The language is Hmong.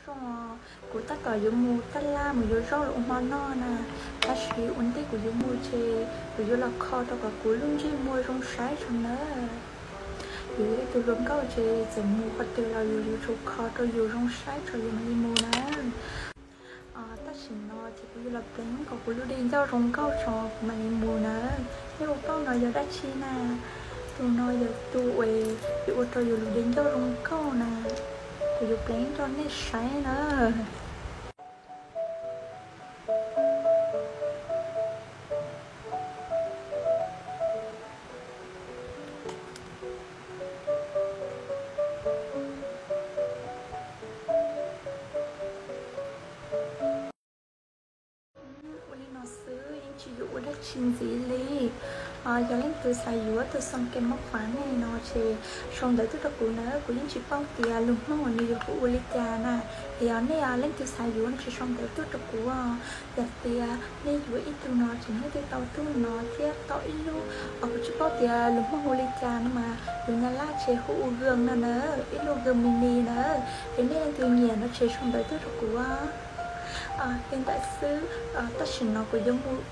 Zoo, kuv tab tom yuav mus taj laj mus yuav zaub los ua hmo noj na, tab sis ua ntej kuv yuav mus ces kuv yuav los kho rau kom kuv lub ntsej muag zoo saib tso nawb. Yus yog ib tug hluas nkauj ces txawm mus qhov twg los yus yuav tsum kho rau yus zoo saib tso yus mam li mus na. Tam sim no ces kuv yuav los pleev kom kuv lub dej ncauj zoo nkauj tso kuv mam li mus na. Nej puas paub no yog dab tsi na? Tus no yog tus uas yuav ua rau yus lub dej ncauj zoo nkauj na. Kuv yuav pleev rau nej saib na. Ua li no xwb yeej tsis yuav ua dab tsi ntxiv li. Yog leej twg xav yuav tus xoo ke mab qhuav nej no ces sau ntawv tuaj rau kuv na, kuv yeej tsis paub tias lus Hmoob uas nws yuav hu ua li cas na. Es yog nej leej twg xav yuav no ces sau ntawv tuaj rau kuv. Yog tias nej yuav ib tug no ces nej twb tau tug no thiab tau ib lub, kuv tsis paub tias lus Hmoob hu li cas no mas lus Nyab Laj ces hu ua gam no na, ib lub gam mini na. Es nej leej twg nyiam no ces sau ntawv tuaj rau kuv. Li ntawd xwb, tam sim no kuv yuav mus